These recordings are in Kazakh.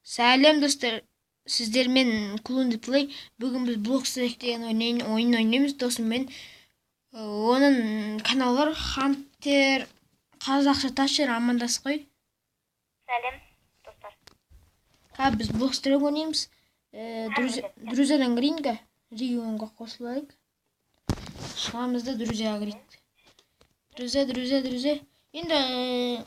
Сәлем достар, сіздермен Клонди Плей. Бүгін біз Block Strike деген ойын ойнаймыз досыммен. Оның каналы бар, Хантер қазақша ташер, амандасып қой. Сәлем достар. Қазір біз Block Strike ойнаймыз. Друзьядан кірейін, регионға қосылайық. Шығамыз да друзьяға кірейік. Друзья, друзья, друзья. Енді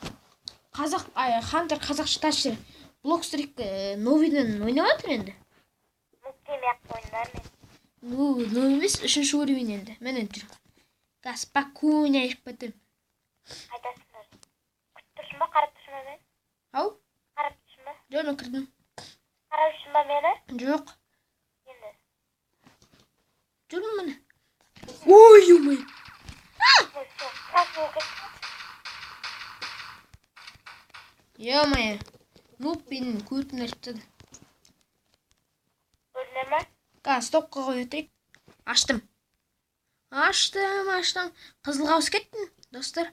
қазақ, Хантер қазақша ташер. Block Strike новыйдан ойнап жатыр енді. Нүктеме ақ ойындар мен. Ну, новый емес, үшінші уровень енді. Міне жүр. Қазір спокойно ашып кетемін. Қайдасыңдар? Күтіп тұрсың ба, қарап тұрсың ба мені? Ау? Қарап тұрсың ба? Жоқ, мен кірдім. Қарап жүрсің ба мені? Жоқ. Енді. Жүрмін міне. Ой, ой. Ё-моё. Нуб менің көркін ашып тастады. Көріне ме? Қазір стопқа қоя тұрайық. Аштым. Аштым, аштым. Қызылға ауысып кеттім, достар.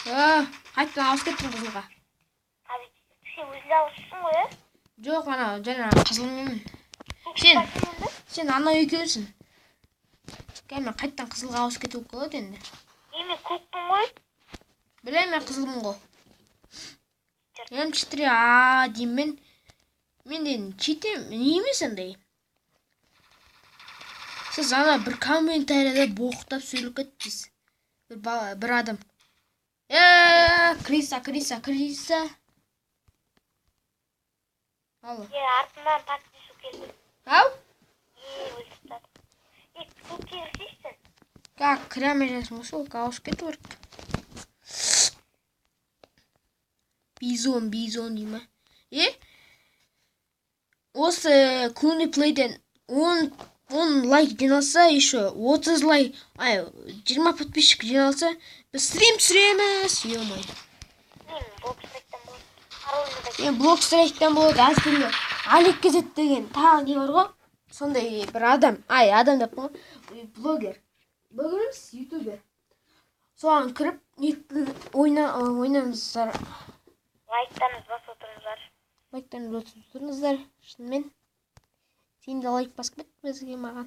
Қайтадан ауысып кеттім қызылға. Сен өзің ауысыпсың ғой, ә? Жоқ, ана жаңа қызылменмін. Сен анау екеусің. Кәне, мен қайтадан қызылға ауысып кетуге болады енді. Мен көкпін ғой. Білемін, мен қызылмын ғой. М4А деймін. Менде читем не емес андай. Сіз ана бір комментарияда боқтап сөйлеп кеттіңіз. Бір бала, бір адам. Криса, Криса, Криса. Алло. Артынан такси келді. Ау? Өлтіріп тастады. Көкке кірсейші. Как кіре алмай жатырмын ғой, сол ауысып кету керек. Бизон, бизон дей ма? Осы Клони Плейден 10 лайк жиналса, еще 30 лайк, ай, 20 подписчик жиналса, біз стрим түсіреміз. Ё-моё. Мен Block Strike'тан болады. Әзірге Алик Кезет деген тағы не бар ғой? Сондай бір адам, ай, адам деп қой, блогер. Блогер емес, ютубер. Соған кіріп, ойнаңыздар. Лайктарыңызды басып отырыңыздар. Лайктарыңызды басып отырыңыздар. Шынымен. Сен де лайк басып кет бізге, маған.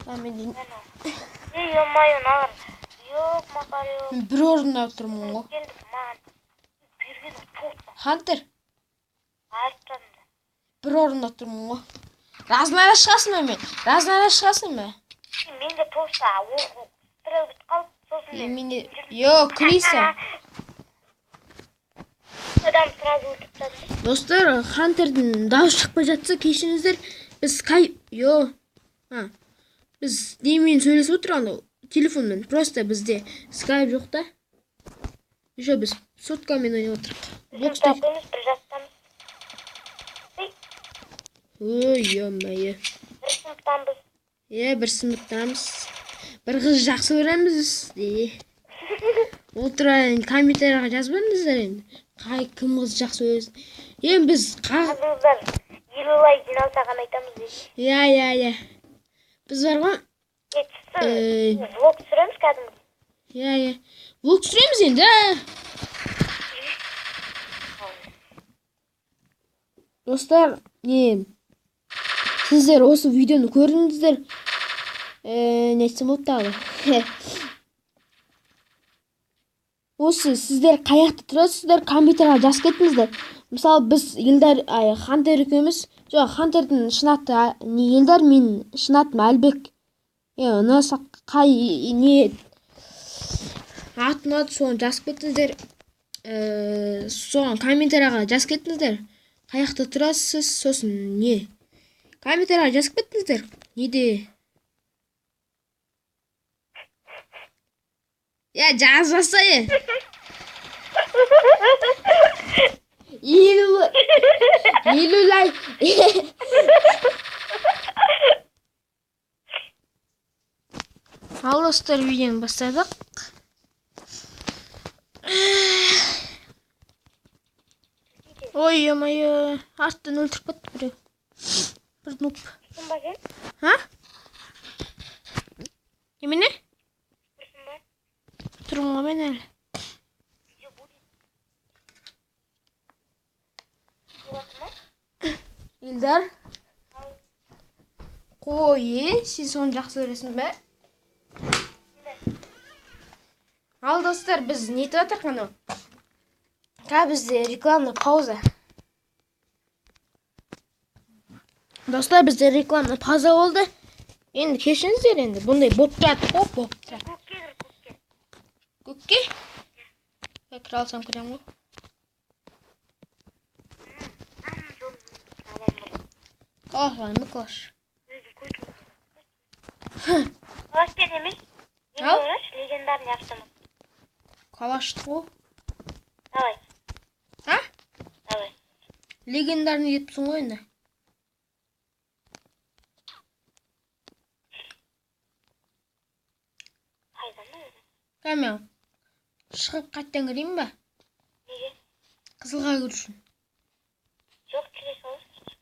Ё-моё, мыналар. Жоқ, мақар, Мен бір орында тұрмын ғой. Хантер. Бір орында тұрмын ғой. Разнара шығасың ба мен? Разнара шығасың ба? Мен де просто стрел бітіп қалып, сосын мен. Йо, Криса. Адам сразу өлтіріп тастады. Достар, Хантердің дауысы шықпай жатса, кешіріңіздер. Біз скайп, йо. Біз немен сөйлесіп отырмыз анау телефонмен. Просто бізде скайп жоқ та. Еще біз соткамен ойнап отырмық. Бір жастамыз. Ой, ё-моё. Бір сыныптанбыз. Бір сыныптамыз. Бір қыз жақсы көреміз. Ол туралы енді комментарияға жазбаңыздар енді. Қай кім қыз жақсы көресің? Енді біз Жазыңыздар. 50 лайк жиналса ғана айтамыз дейді. Иә, иә, иә. Біз бар ғой. Влог түсіреміз кәдімгі. Иә, иә. Влог түсіреміз енді. Достар, не сіздер осы видеоны көрдіңіздер. Не айтсам болады тағы? Осы сіздер қаяқта тұрасыздар, комментарияға жазып кетіңіздер. Мысалы, біз Елдар, ай, Хантер екеуміз, жоқ, Хантердің шын аты, не Елдар, мен шын атым Әлбек. Ұнаса қай не атын аты, соны жазып кетіңіздер. Соған комментарияға жазып кетіңіздер. Қаяқта тұрасыз, сосын не? Комментарияға жазып кетіңіздер. Неде? Я жазбаса, е. 50 лайк. Ал достар, видеоны бастадық. Ой, ё-моё, арттан өлтіріп кетті біреу. Бір нуб. А? Немене? Тұрмын ғой мен әлі. Елдар. Қой, е, сен соны жақсы көресің бе? Ал, достар, біз не етіп жатырмық анау? Қазір бізде рекламный пауза. Достар, бізде рекламный пауза болды. Енді кешіріңіздер енді, бұндай болып тұрады ғой, болып тұрады. Көкке кір, көкке. Көкке? Я кіре алсам кіремін ғой. Ана жолын аламын. Калаш бар ма, калаш? Өзім көтім. Калашпен емес. Немен Ал? ойнайсың? Легендарный автомат. Калашты ғой. Давай, А? давай. Легендарный депсің ғой енді. Қайдан өзі? Кәме, шығып қайтадан кірейін ба? Неге? Қызылға кіру үшін. Жоқ, кіре саласың.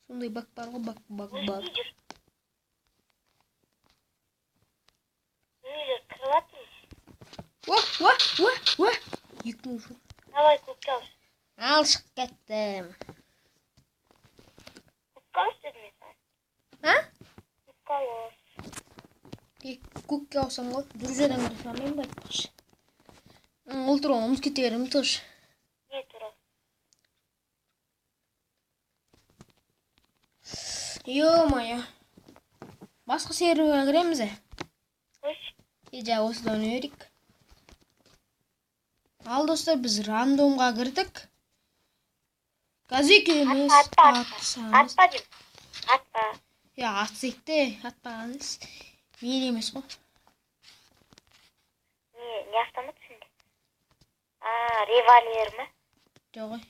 Сондай баг бар ғой, баг, баг, баг. Өзі жүр. Үйлер кіріп жатырмыз. Уа, уа, уа, уа. 2000 жоқ. Давай, көкке ауыс. Ал, шығып кеттім. Көкке ауыс дедім мен саған. А? Көкке ауыс. Е, көкке ауысам ғой. Друзьядан кіре салмаймын ба айтпақшы. Ол туралы ұмытып кете беремін тоже. Не туралы? Ё-моё. Басқа серверге кіреміз ә? Қойшы. Е, жа, осыдан ойнай берейік. Ал, достар, біз рандомға кірдік. Қазір екеуміз Атпа, атпа, атысамыз. Атпа деймін. Атпа. Я, атсайық те, атпағанымыз. Мен емес қой. Не автомат сенде? А, револьвер ма? Жоқ ой.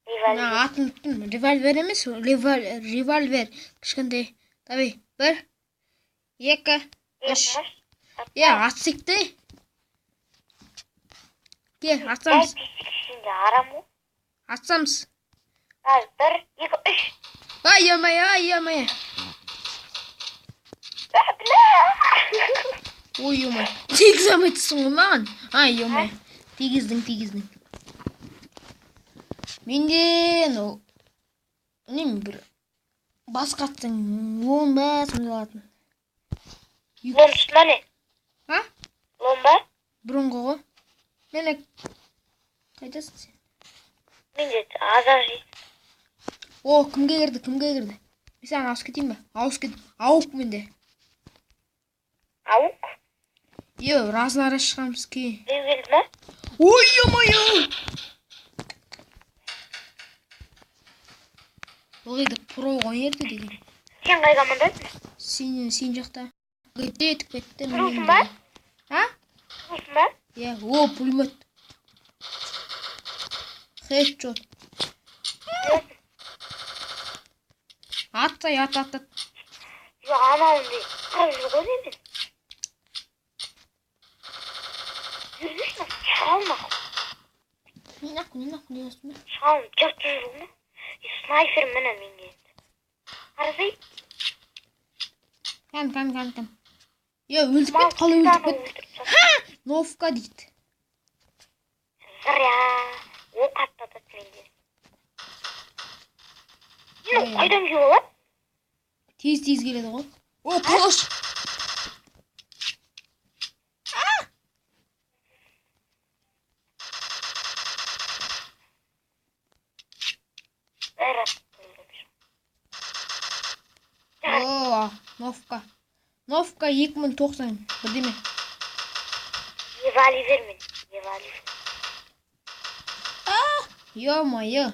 Револьвер. Мына атын ұмыттым. Револьвер емес, револьвер. Кішкентай. Давай, 1, 2, 3. Екі, Я, атсайық те. Кел, атсамыз. Әй, писік, сенде арам ғой. Атсамыз. Ал, 1, 2, 3. Ай, ё-моё, ай, ё-моё. А, бля! Ой, ё-моё. Тигізе алмай тұрсың ғой маған. Ай, ё-моё. Тигіздің, тигіздің. Менде анау неме бір басқа атсаң 10 ба сондай алатын. Лом түсті ма не? А? Лом ба? Бұрынғы ғой. Мені қайдасың сен? Менде аз-аз жейді. О, кімге кірді, кімге кірді? Мен саған ауысып кетейін ба? Ауысып кет. Ауық менде. Ауық? Е, разын ара шығамыз кейін. Біреу келді ма? Ой, ё-моё! Ылғи да про ғой ерді деген. Сен қай командасың? Сен жақта. Кетті, етіп кетті. Тұрсың ба? А? Тұрсың ба? Иә, о, пулемет. Хедшот. Атсай, ат, ат, ат. Жоқ, анауындай қырып жүр ғой немен. Жүргізші, шыға алмақ. Не нахуй, не нахуй, не нахуй. Шыға алмай, жыртып жүр ғой. И снайпер міне менде енді. Қарасай. Кән, кән, кән, кән. Е, өлтіріп кет, қалай өлтіріп кет? Новка дейді. Зря. Оқ аттатады менде. Мынау қайдан келіп алады? Тез-тез келеді ғой. О, қылыш! Бәрі атып қойған. О, Новка. Новка 2090 бірдеме. Револьвер мен, револьвер. Ё-моё.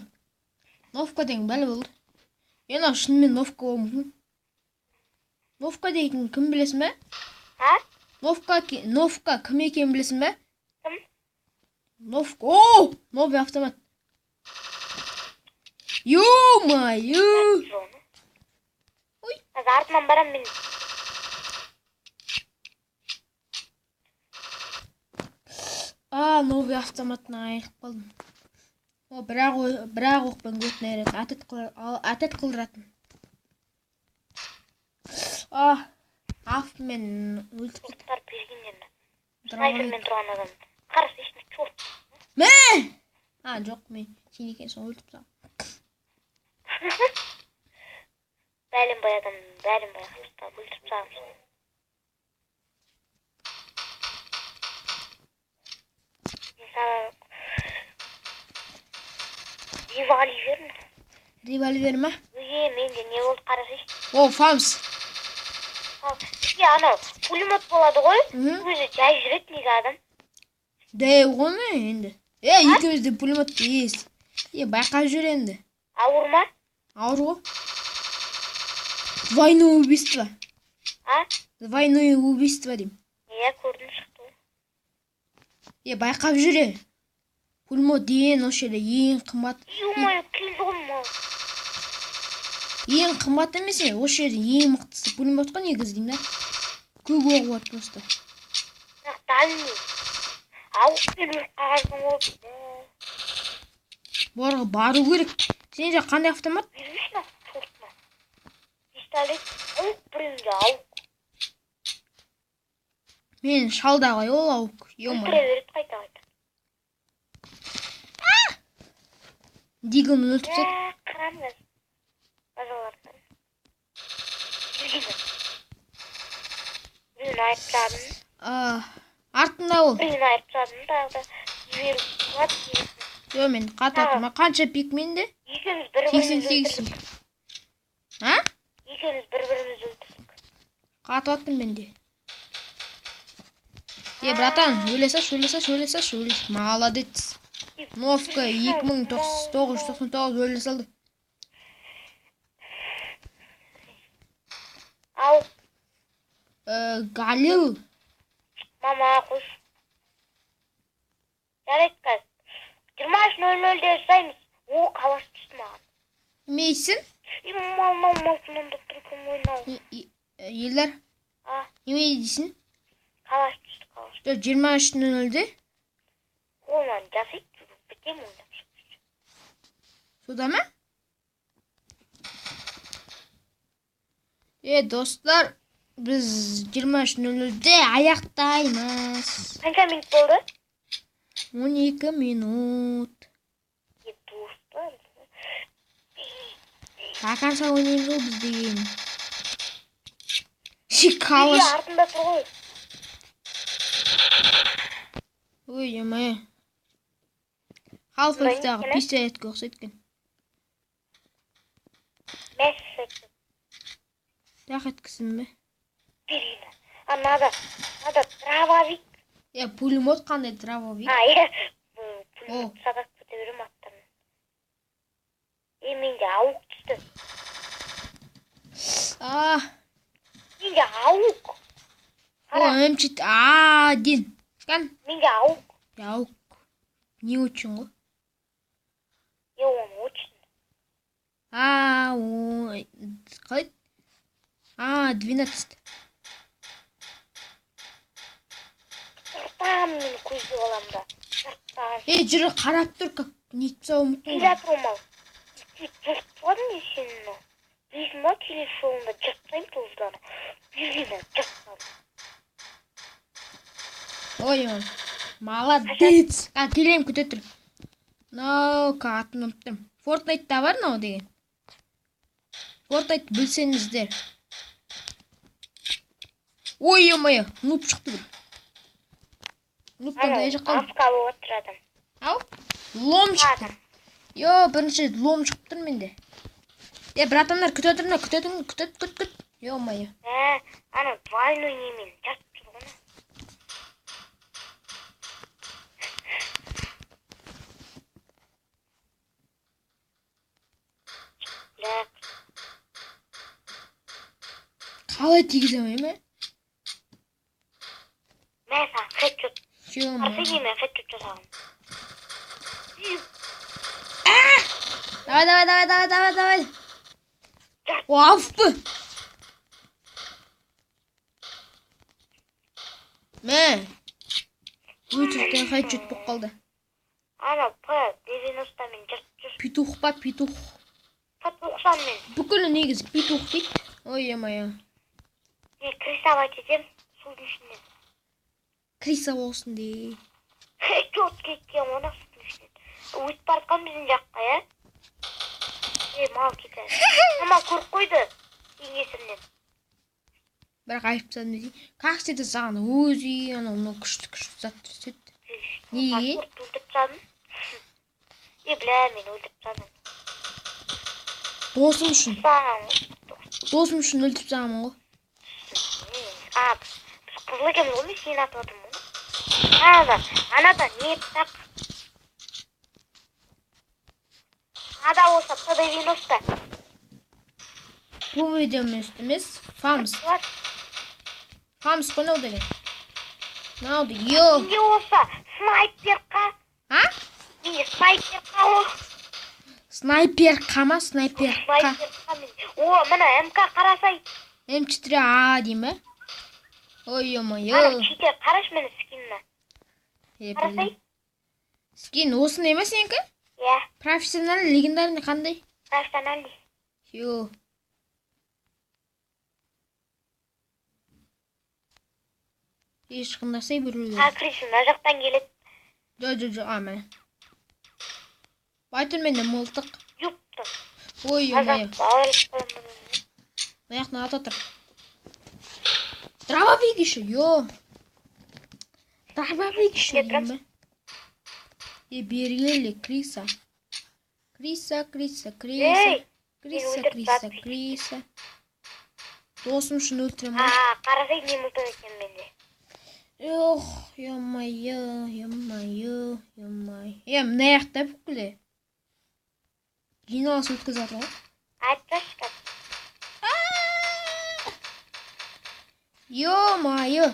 Новка деген бәле болды. Е, мынау шынымен Новка болуы мүмкін. Новка деген кім білесің бе? А? Новка кім екенін білесің бе? Кім? Новка. О, новый автомат. Ё-моё. Ой. Қазір артынан барамын мен. А, новый автоматтан айырылып қалдым. О, бірақ оқпен көтін айырады. Атет қылдыратын. А, афмен өлтіріп кетті. Оқтар бергендер. Снайпермен тұрған адам. Қараса, ешкім черт. Мә! А, жоқ, мен сен екенсің, өлтіріп тастағанмын. Бәленбай адам, бәленбай қылыштап өлтіріп тастағанбыз. Мысалы, револьвер ме? Револьвер ма? Е, менде не болды, қарасайшы. О, фамс. Ал, бізге анау пулемет болады ғой, өзі жай жүреді неге адам? Дәу ғой ме енді? Е, екеуміз де пулемет есть. Е, байқап жүр енді. Ауыр ма? Ауыр ғой. Двойное убийство. А? Двойное убийство деймін. Иә, көрдім, шықты ғой. Е, байқап жүр е. Пулемет ең осы жерде ең қымбат. Ё-моё, келді ғой мынау. Ең қымбат емес е, осы жерде ең мықтысы пулемет қой негізі деймін да. Көп оғы бар просто. Бірақ дальний. Ауықпен өліп қалғансың ғой. Бұларға бару керек. Сенде қандай автомат? Бермеші мына тортына. Пистолет, ауық біреуінде ауық. Мен шалда ғой ол ауық. Өлтіре Ё-моё. береді қайта-қайта. Диглмен өлтіріп тастады. Ә, қырам қазір. Базалардан. Жүрген. Біреуін айырып тастадым. А, артында ол. Біреуін айырып тастадым тағы да. Жіберіп болады. Жо, мен қатып жатырмын. Қанша пик менде? Екеуміз бір-бірімізді 88. өлтірдік. А? Екеуміз бір-бірімізді өлтірдік. Қатып аттым менде. Е, братан, өле салшы, өле салшы, өле салшы, өле. Молодец. Новка 2999 өле салды. Ал, Галил. Мама, қош. Жарайды қазір. 23:00-де жасаймыз. О, қалаш түсті маған. Мейсін? И мал, мал, мал, мынандай тұр екен ғой мынау. Елдар, А, неме дейсің? қалаш түсті, қалаш. Жоқ, 23:00-де. Қолынан жасайды, бітемін ойнап. Сода ма? Е, достар, біз 23:00-де аяқтаймыз. Қанша минут болды? 12 минут. Е, достар. До конца ойнаймыз ғой біз деген. Шикалыш. Үй артында тұр ғой. Ой, ё-моё. Half-Life'дағы пистолетке ұқсайды екен. Мәссаған. Тақ еткізсін бе? Берейін. А, надо, надо дробовик. Е, пулемет қандай дробовик? А, иә. О. Пулемет садақ кете беремін аттарынан. Е, менде ауық түсті. А, Менде ауық. о, Қара, М4 А1. Кән? менде ауық. Ауық. Не очень ғой? Е, оны очень. А, ой, қалай? А, 12. Сырттан мен көздеп аламын да. Сырттан. Е, жүр, қарап тұр, как нетіп тастауы мүмкін Келе ғой. жатыр мал. Жыртып тастадым мен сені мынау. Білесің ба, келесі жолында жыртпаймын туызданы. Бергені жыртпадым. Ой, ой. Молодец. А, келемін, күте тұр. Мынау атын ұмыттым. Fortnite'та бар мынау деген. Fortnite білсеңіздер. Ой, ё-моё, нуб шықты бір. Нубтан Анау қай жаққа қалдым? афка болып отыр адам. Ау? Лом шықты. Адам. Йо, бірінші рет лом шығып тұр менде. Е, братандар, күте тұрыңдар, күте тұрыңдар, күте, күт, күт. Ё-моё. Ә, анау двойной немен жатып тұр ғой. Бля, Қалай тигізе алмаймын, ә? Мә саған хедшот. Ё-моё. Қарсы мен хедшот жасағанмын. Давай, давай, давай, давай, давай, давай. О, АФП. Мә. Өтіріктен хедшот болып қалды. Анау П 90 мен жыртып жүр. Петух па, петух. П 90 мен. Бүкілі негізі петух дейді. Ой, ё-моё. Мен крысовать етемін судың ішінен. Криса болсын де. Хедшот кеткен оны судың ішінен. Өтіп бара жатқан біздің жаққа, иә? Е, Мал кетер. Мал көріп қойды. Сенің кесірінен. Бірақ айтып тастадым десей. Как всегда саған өз үй, анау мынау күшті күшті зат түседі. Неге? Өлтіріп тастадым. Е, бля, мен өлтіріп тастадым. Досым үшін. Саған. Досым үшін өлтіріп тастағанмын ғой. А, біз қызыл екенбіз ғой, мен сені атып отырмын ғой. Ана, анада не так. Ада болса П90. Бұл видео емес, фамс. Вот. Фамс қой мынау деген. Мынау йо. Менде болса снайперка. А? Менде снайперка ғой. Снайперка ма? Снайперка. Снайперка мен. О, міне МК қарасай. М4А деймін ба? Ой, ё-моё. Ана читер, қарашы міне скиніне. Е, Қарасай. блин. Скин осындай ма сенікі? Иә, Профессиональный, легендарный қандай? Профессиональный. Йо. Ешқындасай біреулер. А, Крис мына жақтан келеді. Жо, жо, жо, а, міне. Байтүр, менде мылтық. Юпты. Ой, ё-моё. Азат, ауырып қоямын. Мына жақтан ата тұр. Дробовик еще, ё. Дробовик еще Кетірім. деймін ба? Е, бері кел, Криса. Криса, Криса, Криса. Ей, Криса, өлтіріп Криса, тастады. Криса. Досым үшін өлтіремін А, ғой. қарасай, не мылтық екен менде. Ох, ё-моё, ё-моё, ё-моё. Е, мына жақта бүкілі. Жиналыс өткізіп жатыр ғой. Айтсашы қазір. Ё-моё.